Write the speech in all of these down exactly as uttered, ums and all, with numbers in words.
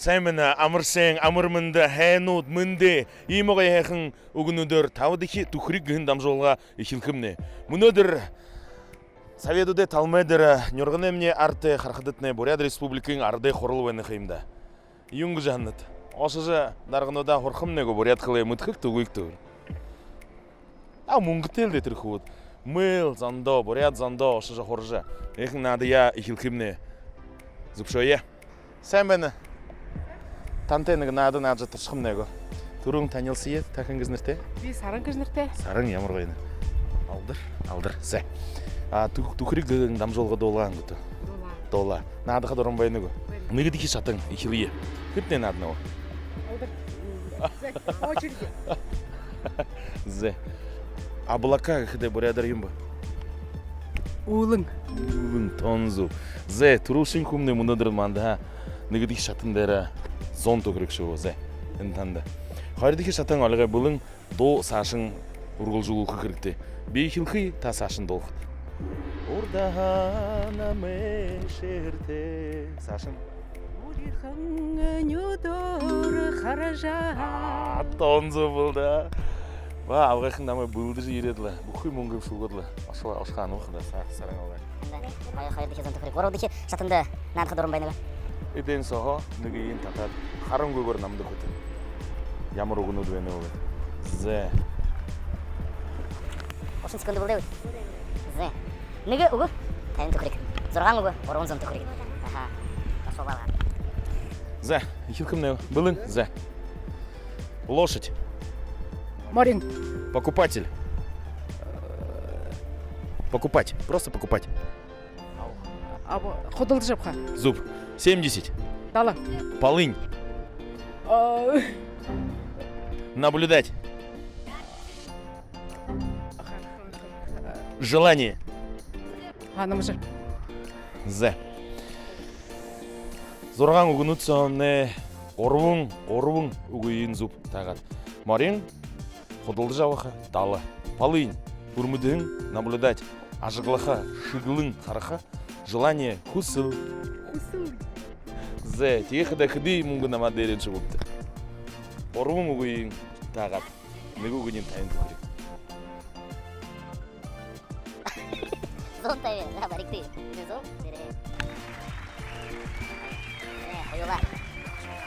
Таймана, амар сайн, амар мэндэ, һайнууд, мэндэ. Иимэ гоё һайхан үгэнүүдээр табадахи «Түхэриг» гэһэн дамжуулга эхилхэмнай. Мүнөөдэр Советүүдэй талмай дээрэ нюрганаймни арад харахадатнай Буряад Республикын Арадай Хурал байна ха юм даа. Юун гэжэ һананат? Ошожо даргануудаа һурахамнай гү, буряад хэлэ мэдэхэ гү, үгы гү? А, мүнгэтэйл даа тэрэ хүбүүд. Мэл зондоо, буряад зондоо ошожо һуража, ехэ наадаяа эхилхэмнай. Зүбшөөе. Сайн байна. Тантай нэгэ наада наадажа туршахамнай гү? Түрүүн танилсая, та хэн гэжэ нэрэтэй? Би Саран гэжэ нэрэтэй. Саран, ямар гоё нэрэ. Алдар. Алдар. Зэ. А, түх-, «Түхэриг» гэһэн дамжуулга дуулаа гүт? Дуулаа. Дуулаа. Наадаха дуран байна гү? Байна. Нэгэдэхи шатан, эхилэе. Хэнтнай наадана гү? Алдар. Зэ, очередь. Зэ. Облака гэхэдэ буряадаар юун бэ? Үүлэн. Үүлэн, тон зүб. Зэ, түрүүшын хүмнай мүнөөдэр манда нэгэдэхи шатан дээрэ зуун түхэриг шүүбэ. Зэ, энэ танда. Хоёрдохи шатан, олигой бэлэн, дуу саашань үргэлжэлүүлхэ хэрэгтэй. Би эхилхэб, та саашань дуулахат. Урдаһаа намайе шэртээ. Саашань. Өөрийнхөө нюдөөр хаража. А, тон зүб лэ даа. Ба, абгайхан намайе бэлдэжэ ерээд лэ, бүхы мүнгэ шүүгээд лэ, ошоо, ошохо һанаа ха даа, са-, Саран абгай. Анда, хоёр, хоёрдохи зуун түхэриг. Гурбадахи шатанда наадаха дуран байна гү? Эдэн сооһоо нэгэниинь татаад, харангүйгөөр намда үгыт. Ямар үгэнүүд байнаб? Зэ. Гушан секунд болоо. Зэ. Нэгэ үгэ — табин түхэриг. Зургаан үгэ — гурбан зуун түхэриг. Аха. Ошоо, баалга. Зэ, эхилхэмнай. Бэлэн? Зэ. Лошадь. Морин. Покупатель. Покупать. Просто покупать. Аб-, худалдажа абаха. Зүб. Семьдесят. Дала. Полынь. А. Наблюдать. Желание. Һанамжа. Зэ. Зургаан үгэнүүд соомнай гурбан, гурбан үгыень зүб таагаад. Морин, худалдажа абаха, дала. Полынь — үрмэдэһэн, наблюдать — ажаглаха, шэглэн хараха, желание — хүсэл. Хүсэл. Зэ, тиихэдэ хэды мүнгэ намаа дээрэнь шүүбэбта? Гурбан үгыень таагаад, нэгэ үгэниинь табин түхэриг. Зуун табин. За, баригты. Зуун. Дээрээ. Э, хоюулаа.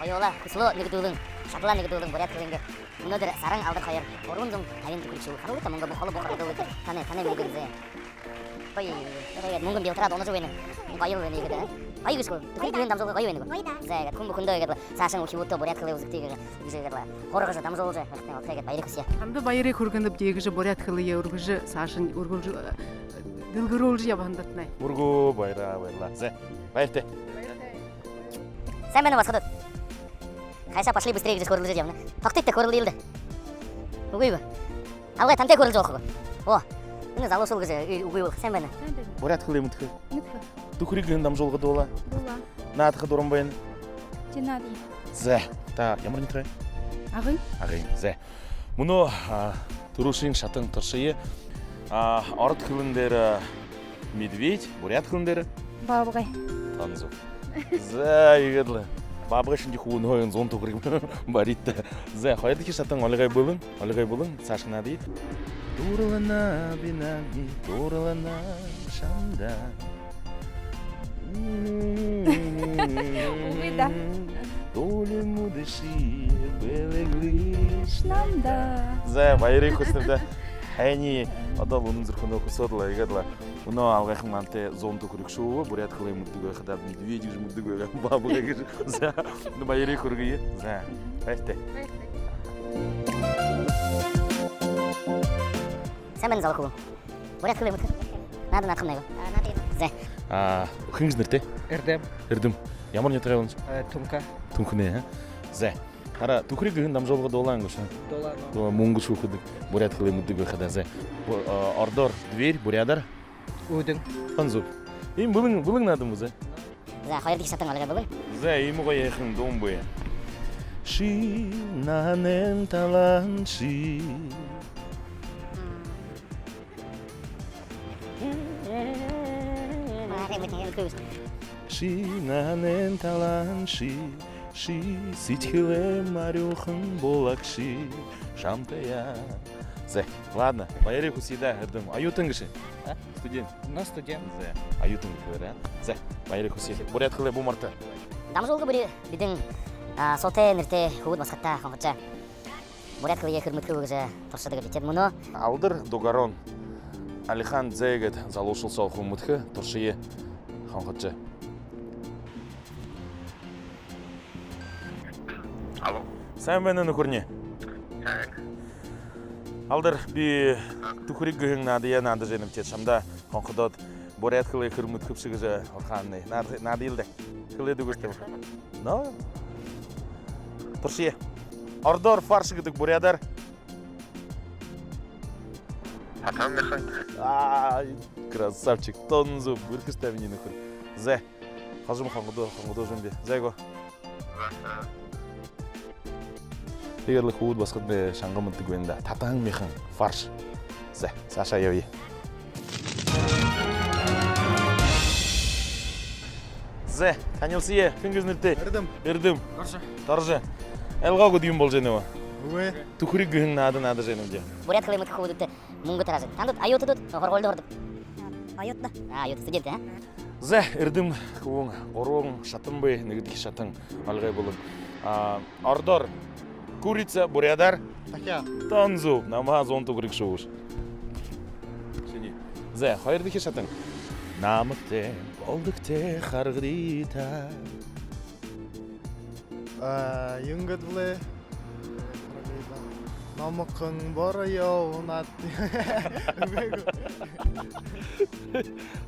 Хоюулаа. Хүсэлөө нэгэдүүлэн, шадалаа нэгэдүүлэн, буряад хэлэнгээ. Мүнөөдэр Саран, Алдар хоёр гурбан зуун табин түхэриг шүүбэ. Харуулыт мүнгэ бү холо бү харагдуулыт. Танай, танай мүнгэн зэ. Ой, ой, ой, мүнгэн би ултараад унажа байна. Гоё байна иигээд, а? Гоё гээшэ гү? «Түхэриг» гэһэн дамжуулга гоё байна гү? Гоё даа. Зэ, иигээд хүн бүхэндөө иигээд лэ саашань үхибүүдтээ буряад хэлэ үзэгты гэжэ, иигээд лэ һургажа, дамжуулжа, иигээд лэ баяр хүсэе. Танда баяр хүргэнэбди, иигэжэ буряад хэлэеэ үргэжэ, саашань үргэлжэ-, дэлгэрүүлжэ ябаһандатнай. Үргөө, баяраа, баярлаа. Зэ, баяртай. Сайн байна, басагад. Хайшаа пошли быстрее гэжэ хөөрэлдэжэ ябана. Тогтыт даа, хөөрэлдэел даа. Үгы гү? Абгай, тантай хөөрэлдэжэ болохо гү? О, энэ залуушуул гэжэ, э, үгы гү? Сайн байна. Сайн байна. Буряад хэлэ мэдэхэ гү? Мэдэхэ. «Түхэриг» гэһэн дамжуулга дуулаа. Дуулаа. Наадаха дуран байна. Тиин наадая. Зэ, та ямар нютагай? Агын. Агын. Зэ. Мүнөө, а, түрүүшын шатан туршая. А, ород хэлэн дээрэ, а, медведь, буряад хэлэн дээрэ? Баабгай. Тон зүб. Зэ, иигээд лэ. Баабгай шэнги хүбүүн, һайн, зуун түхэриг барита. Зэ, хоёрдохи шатан, олигой бэлэн, олигой бэлэн, саашань наадая. Дуурланаб би намда, дуурланаб шамда. Үгы даа. Дуулимууд ши бэлэглыш намда. Зэ, баярые хүсэнэбди. Һайниие, одоол үнэн зүрхэнһөө хүсөөд лэ, иигээд лэ. Мүнөө абгайхан мантай зуун түхэриг шүүбэ, буряад хэлэ мэдэдэг байхадаа, медведь гэжэ мэдэдэг байгаа, баабгай гэжэ. Зэ, ну, баярые хүргэе. Зэ, баяртай. Сайн байна, залуу хүбүүн. Буряад хэлэ мэдэхэ гүт? Наада наадахамнай гү? А, наадая. Зэ. А, хэн гэжэ нэрэтэйбта? Эрдэм. Эрдэм. Ямар нютагай болонобши? Э, Түнхэ. Түнхэнэй, а? Зэ. Хараа, «Түхэриг» гэһэн дамжуулга дуулаа гүш? Дуулаа. Дуу, мүнгэ шүүхэдэг. Буряад хэлэ мэдэдэг байхадаа, зэ. Бу-, а, ородоор «дверь», буряадаар? Үүдэн. Тон зүб. Иимэ бэлэн, бэлэн наадан бэ, зэ? Зэ, хоёрдохи шатан, олигой бэлэн. Зэ, иимэ гоё һайхан дуун бии. Ши наһанайм талаан ши. Ши наһанайм талаан ши. Ши сэдьхэлэйм арюухан булагши шамтаяа. Зэ, ладно, баярые хүсэе даа, Эрдэм. Оюутан гээшэ? А? Студент. Ну, студент. Зэ, оюутан гэхэ бэрхэ. Зэ, баярые хүсэе. Буряад хэлэ бү мартаа. Дамжуулга бүри бидэн, а, суутай нэрэтэй хүбүүд басагадта хонходожо, буряад хэлэеэ хэр мэдэхэ бэ гэжэ туршадаг бэзэбди. Тиигээд мүнөө Алдар Дугарон, Алихан Зэ гээд залуушуул соо хуу мэдэхэ, туршая, хонходожо. Алло. Сайн байна, нүхэрни. Сайн. Алдар, би «Түхэриг» гэһэн наадаяа наадажа байнаб, тиигээд шамда хонходоод, буряад хэлэ хэр мэдэхэбши гэжэ һурахамни. Наад-, наадая л даа. Хэлээд үгыш даа. Но? Туршая. Ородоор фарш гэдэг, буряадаар? Татаһан мяхан. Аа, красавчик, тон зүб, бэрхэш даа, минии нүхэр. Зэ, хожом хонходоо, хонходоожо байна би. Зэ, гү? Аха. Тиигээд лэ хүбүүд басагаднай шанга мэдэдэг байна даа. Татаһан мяхан, фарш. Зэ, саашаа ябая. Зэ, танилсая, хэн гэжэ нэрэтэйбта? Эрдэм. Эрдэм. Торжо. Торжо. Айлгаагүйдэ юумэ боложо байнаб? Үгы. «Түхэриг» гэһэн наада наадажа байнабди. Буряад хэлэ мэдэхэ хүбүүдтэ мүнгэ тараажа. Тандаа оюутад гүт, һургуулида һурадаг? Оюутад. А, оюутад, студент, а? Зэ, Эрдэм хүбүүн, гурбан шатан бии, нэгэдэхи шатан олигой бэлэн. А, ородоор курица, буряадаар? Тахяа. Тон зүб, намһаа зуун түхэриг шүүгээш. Шинии. Зэ, хоёрдохи шатан. Намагтай, болдогтой харгыдаа. А, юун гээд бэлэй? Номгон бороёо унаад.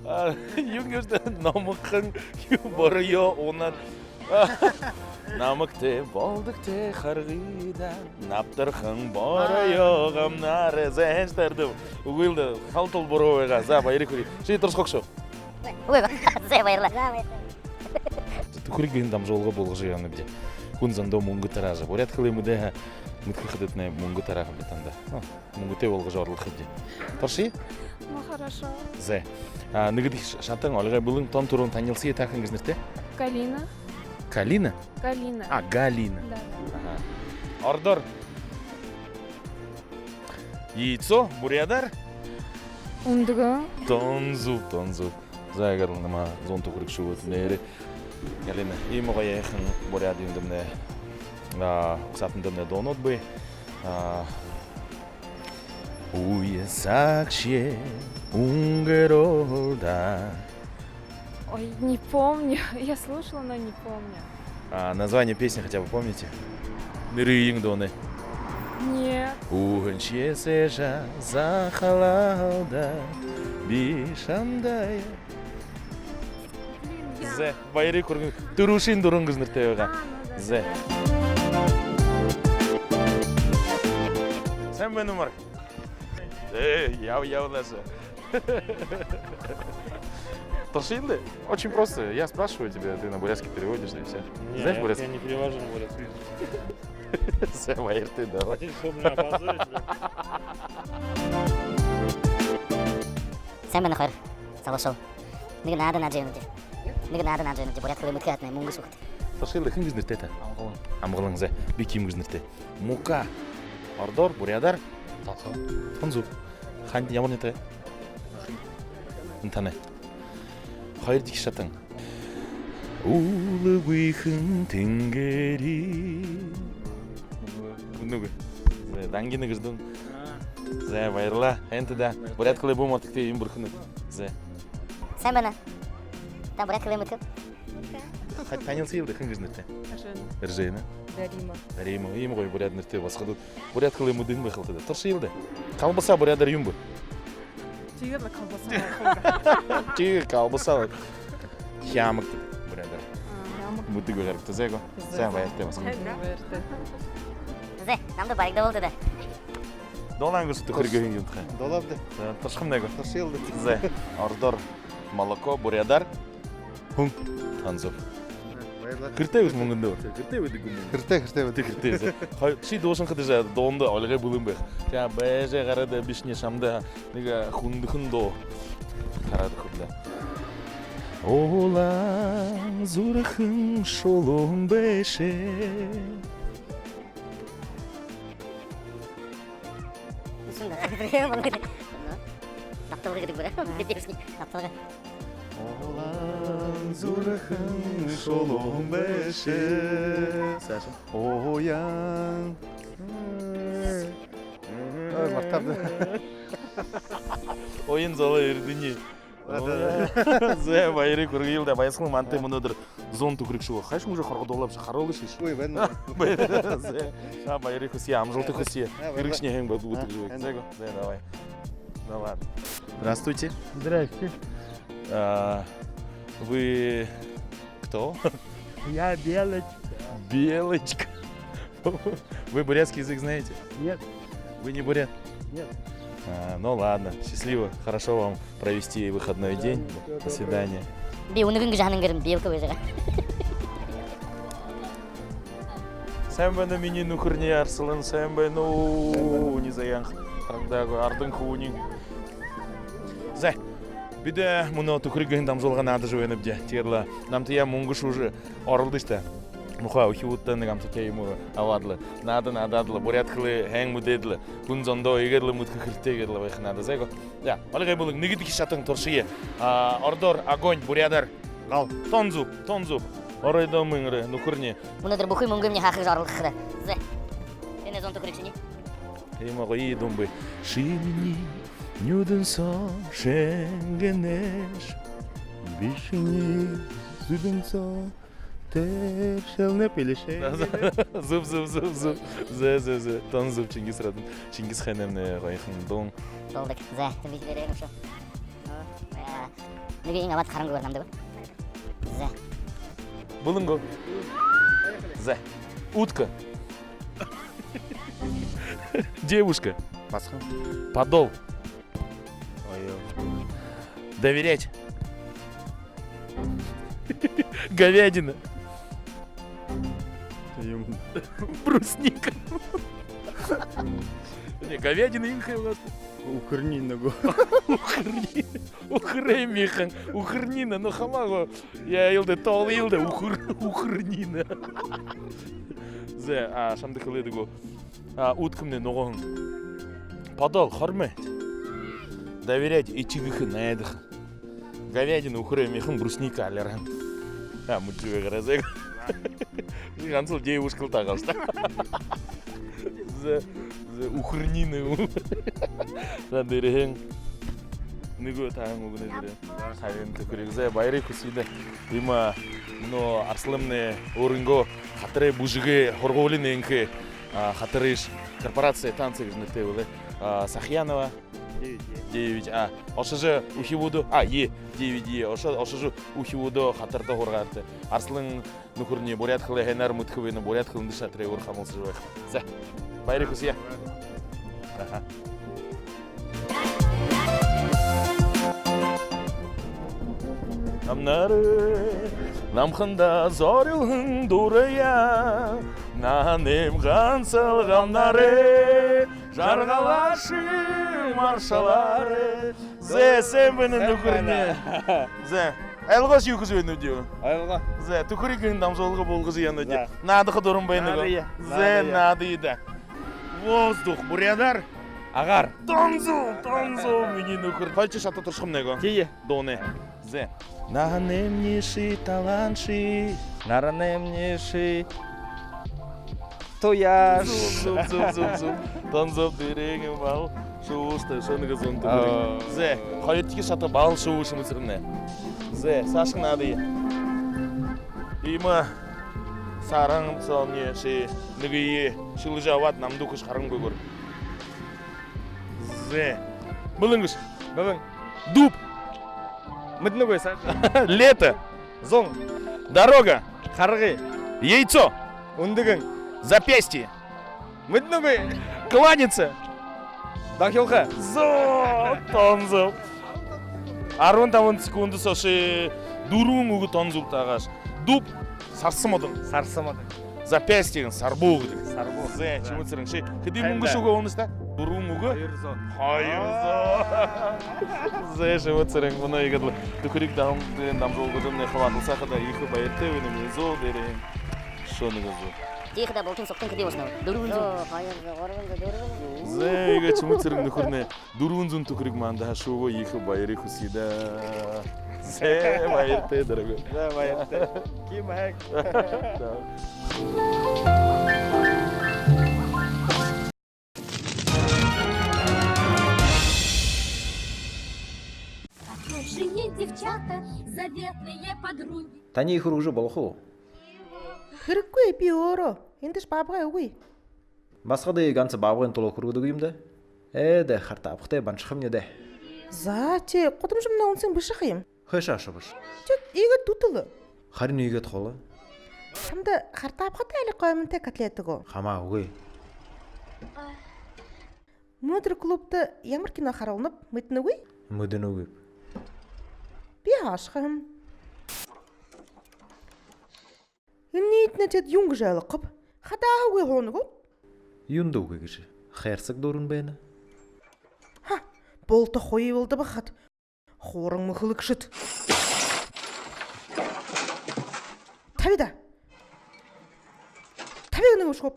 А, юун гээд, номгон бороёо унаад. Намагтай, болдогтой харгыдаа, набтархан бороёо гамнарай. Зэ, һайн ш даа, Эрдэм. Үгы л даа, халтал буруу байгаа. За, баярые хүргэе. Ши туршаха гүш? Үгы, үгы. Зэ, баярлаа. За, баярлаа. «Түхэриг» гэһэн дамжуулга болгожо ябанабди. Хүн зондоо мүнгэ тараажа. Буряад хэлэ мэдээ һаа, мэдэхэ хүнүүдтнай мүнгэ тарааха бэзэбди даа. Ну, мүнгэтэй болгожо оролдохобди. Туршая? Ну, хорошо. Зэ. А, нэгэдэхи ш-, шатан олигой бэлэн, тон түрүүн танилсая, та хэн гэжэ нэрэтэйбта? Галина. Калина? Галина. А, Галина. Да, да. Аха. Ородоор? Яйцо, буряадаар? Үндэгэн. Тон зүб, тон зүб. За, иигээд лэ намһаа зуун түхэриг шүүгыт нээрээ. Галина, иимэ гоё һайхан буряад юундэмнай, а, угсаатандамнай дуунууд бии. А, «Үе сагшье үнгэрөөл даа». Ой, не помню. Я слушала, но не помню. А название песни хотя бы помните? Нэрыень дуунай. Нет. «Үһэншье сээжээ захалаа даа, би шамдаа». Блин, я... Зэ, баярые хүргэнэб. «Түрүүшын дуран» гэжэ нэрэтэй байгаа. А, ну да, зэ, да. Сайн байна, Умар? Э, яв, яв, Леша. Туршая даа. Очень просто. Я спрашиваю тебя, ты на бурятский переводишь, да и всё. Не, знаешь я, бурятский? Я не перевожу на бурятский язык. Зэ, баяртай, давай. Хотите, чтобы меня опозорить, да? Сайн байна, хоёр залуушуул. Нэгэ наада наадажа ябанабди. Нэгэ наада наадажа ябанабди. Буряад хэлэ мэдэхэ һаатнай мүнгэ шүүхэт. Туршая даа, хэн гэжэ нэрэтэйбта та? Амгалан. Амгалан, зэ. Би Ким гэжэ нэрэтэй. Мука. Ородоор, буряадаар? Талхам. Тон зүб. Ханта, ямар нютагай? Энтанай. Хоёрдохи шатан. Үлэгүйхэн тэнгэри. Мүнөө гү? Зэ, Дангина гэжэ дуун. А. Зэ, баярлаа. Энтэ даа. Буряад хэлэ бү мартагты юм бэрхэнүүд. Зэ. Сайн байна. Та буряад хэлэ мэдэхэ гүт? Ха, танилсая л даа, хэн гэжэ нэрэтэйбта? Эржена. Эржена. Дарима. Дарима. Иимэ гоё буряад нэрэтэй басагад. Буряад хэлэ мэдэнэ байхал даа. Туршая л даа. Колбаса буряадаар юун бэ? Тиигээд лэ колбаса. Тиигээд колбаса. Хямаг буряадаар. А, хямаг. Мэдэдэг байгаа хэрэгтэй, зэ гү? Зэ. Зэ, баяртай басагад. Зэ, баяртай. Зэ, намда баригдабал даа. Дулаан гэжэ «Түхэриг» гэһэн юун тухай? Дулаан даа. Зэ, туршахамни гү? Туршая л даа. Зэ, ородоор «молоко», буряадаар? Хүн. Тон зүб. Баярлаа. Хэрэгтэй бэшэ мүнгэн даа. Хэрэгтэй байдаг юм. Хэрэгтэй, хэрэгтэй байдаг. Хэрэгтэй, зэ. Хой-, ши дуушан хадажа дуундаа олигой бэлэн байха. Тиигээд байжа гараад, бишни шамда нэгэ хүндэхэн дуу тараад үгэхэб даа. Улаан зүрхэн шулуун бэшэ. Дабталга гэдэг бэ? Дабталга. Улаан зүрхэн шулуун бэшэ. Саша. Уян. Ой, мартааб даа. Уян золой Эрдэни. Зэ, баярые хүргэел даа, баясхалан. Мантай мүнөөдэр зуун түхэриг шүүгээ. Хайшан уже хоргодуулаабши, харуулыш. Ой, байна. Баяр. Зэ. А, баярые хүсье, амжалта хүсье. А, баярлаа. Хэрэгшни һайн болтогой. А, зэ, һайн. Зэ, давай. Да ладно. Здравствуйте. Здрасте. А, вы кто? Я Белочка. Белочка. Вы бурятский язык знаете? Нет. Вы не бурят? Нет. А, ну ладно, счастливо, хорошо вам провести выходной день. До свидания. До свидания. Би үнэгэн гэжэ һанан гэрэн, белка байжа байгаа. Сайн байна, минии нүхэрни Арсалан, сайн байна уу? Үни заяан харагдаагүй, ардан хүнэй. Зэ, бидэ мүнөө «Түхэриг» гэһэн дамжуулга наадажа байнабди. Тиигээд лэ намтаяа мүнгэ шүүжэ оролдыш даа. Муухай үхибүүдтэ нэгэ амтатай юумэ абаад лэ, наада наадаад лэ, буряад хэлэ һайн мэдээд лэ, хүн зондоо иигээд лэ мэдэхэ хэрэгтэй гээд лэ байха надаа, зэ гү? За, олигой, бэлэн, нэгэдэхи шатан туршая. А, ородоор огонь, буряадаар гал. Тон зүб, тон зүб. Оройдоо мэндэ, нүхэрни. Мүнөөдэр бүхы мүнгымни хаахыш оролдохо даа. Зэ. Энэ зуун түхэриг шинии. Иимэ гоё дуун бэ. Ши минии нюдэн соо шэнгэнэш. Би шинии зүдэн соо тэршэлнэб, или шэ. Зүб, зүб, зүб, зүб. Зэ, зэ, зэ. Тон зүб, Чингис Радын. Чингис хаанаймнай гоёхон дуун. Болдог. Зэ, тэмбис дээрээ нүшөө. Нэгэ иин абаад харангүй барнам даа. Зэ. Бэлэн гү? Зэ. Утка. Девушка. Басаган. Подол. Ой-ё. Доверять. Говядина. Юм. Брусника. Не, говядина юм хэ у нас. Үхэрни нэгэ. Үхэрни. Үхэрэй мяхан. Үхэрнинэ, ну хамаагүй. Яаял даа, тоолоёл даа, үхэр, үхэрнинэ. Зэ, а, шамда хэлээд үгөө. А, уткамнай нугаһан. Подол, хормой. Доверять, этигэхэ, найдаха. Говядина, үхэрэй мяхан, брусника, алирһан. А, мүнөө гараа, зэ. Гансал девушка л таагааш даа. Зэ, зэ, үхэрнинэ. Зэ, дээрэһээнь. Нүгөө таһан үгэнэ дээрэ. Табин түхэриг. Зэ, баярые хүсэе даа. Иимэ, мүнөө Арсаланмнай өөрынгөө хатарай бүжэгэй һургуулиин энхэ, а, хатарайш, корпорация танца гэжэ нэрэтэй бэлэй. А, Сахьянова девять А. Ошожо үхибүүдээ, а, Е, девять Е. Ошо-, ошожо үхибүүдээ хатарта һургаарайгты. Арсалан нүхэрни буряад хэлэ һайнаар мэдэхэ байна, буряад хэлэндэ шатараа өөр хамһалсажа байха. Зэ, баярые хүсэе. Аха. Намнарай намхандаа зорюулһан дураяа, наһанайм гансал гамнарай жаргалааш маршалаарай. Зэ, сайн байна, нүхэрни. Зэ, ойлгоошье, юу хэжэ байнабди? Ойлгоо. Зэ, «Түхэриг» гэһэн дамжуулга болгожо ябанабди. Зэ. Наадаха дуран байна гү? Наадая. Зэ, наадая. Наадая даа. Воздух, буряадаар? Агаар. Тон зүб, тон зүб, минии нүхэр. Хоёрдохи шата туршахамнай гү? Тиие. Дуунай. Зэ. Наһанаймни ши талаанши. Наранаймни ши туяаш. Зүб, зүб, зүб, зүб, зүб. Тон зүб, дээрэһээнь баһал шүүбэш даа, үшөө нэгэ зуун түхэриг. Оо. Зэ, хоёрдохи шата баһал шүүбэш, мүсэрнэ. Зэ, саашань наадая. Иимэ сараан соомни ши нэгые шэлэжэ абаад, намда үгэхэш, харангүйгөөр. Зэ. Бэлэн гүш? Бэлэн. Дуб. Мэдэнэгүй, саашань. Лето. Зун. Дорога. Харгы. Яйцо. Үндэгэн. Запястье. Мэдэнэгүй. Кланяться. Дохилхо. Зөө, тон зүб. Арбан табан секунд соо ши дүрбэн үгэ тон зүб таагааш. Дуб, сарса модон. Сарса модон. Запястье гэһэн сарбуу гэдэг. Сарбуу. Зэ, Шэмэ Цырен, ши хэды мүнгэ шүүгээ болоно һэн даа? Дүрбэн үгэ? Хоёр зуун. Хоёр зуун. Зэ, Шэмэ Цырен, мүнөө иигээд лэ «Түхэриг» дамжуулгадамнай хабаадалсаахада ехэ баяртай байнаб. Зэ, дээрээ. Шэнэ үгэ зэ. Тиихэдэ бултын сугтань хэды болоно? Дүрбэн зуун. Зэ, хоёр зуун, гурбан зуун, дүрбэн зуун. Зэ, иигээд Шэмэ Цырен нүхэрнай дүрбэн зуун түхэриг манда шүүбэ, ехэ баяр хүсэе даа. Зэ, баяртай, дорогой. Зэ, баяртай. Ким хэг. Да. Отважные девчата, заветные подруги. Таниие хүргэжэ болохо гү? Хэрэггүй, би өөрөө. Эндэшье баабгай үгы. Басагадые ганса баабгайн түлөө хүргэдэг юм даа. Ээ даа, хартаабхатай, баншахамни даа. За, тии, гудамжамнай унсан бэшэ ха юм. Хойшоо ошобош. Тии, иигээд дүтэлөө. Харин иигээд хулаа. Шамда хартаабхатай али гомботой котлет гү? Хамаагүй. Мүнөөдэр клубта ямар кино харуулнаб, мэдэнэ гү? Мэдэнэ үгы. Би ошохом. Энээнтэй тэдэ юун гэжэ ойлгохоб? Хадааһагүй һууна гү? Юундэ үгы гэжэ? Хайрсаг дүүрэн байна. Ха, булта хуйбалдаа бахад. Хууран мүхэлэгшэд. Таби даа. Таби гэнэ гүш хоб.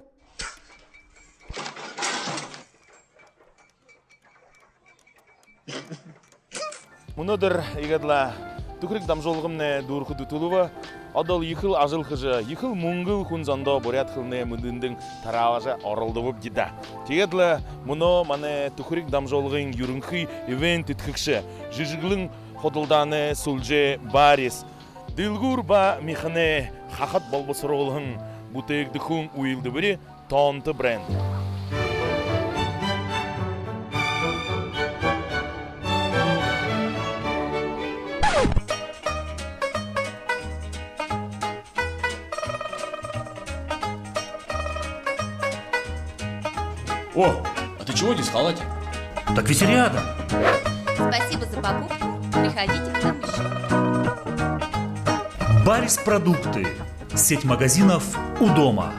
Мүнөөдэр иигээд лэ «Түхэриг» дамжуулгамнай дүүрэхэ дүтэлөө. Одоол ехэл ажал хэжэ, ехэл мүнгэл хүн зондоо буряад хэлэнэй мэдэндэнь тараажа оролдобобди даа. Тиигээд лэ мүнөө манай «Түхэриг» дамжуулгын юрэнхы ивент эдхэгшэ, жэжэглэн худалдаанай сүлжээ «Барис», дэлгүүр ба мяханай хахад болбосоруулһан бүтээгдэхүүн үйлэдбэри тоонто брэнд. О, а ты чего здесь в халате? Так ведь рядом. Спасибо за покупку. Приходите к нам ещё. Барис продукты. Сеть магазинов у дома.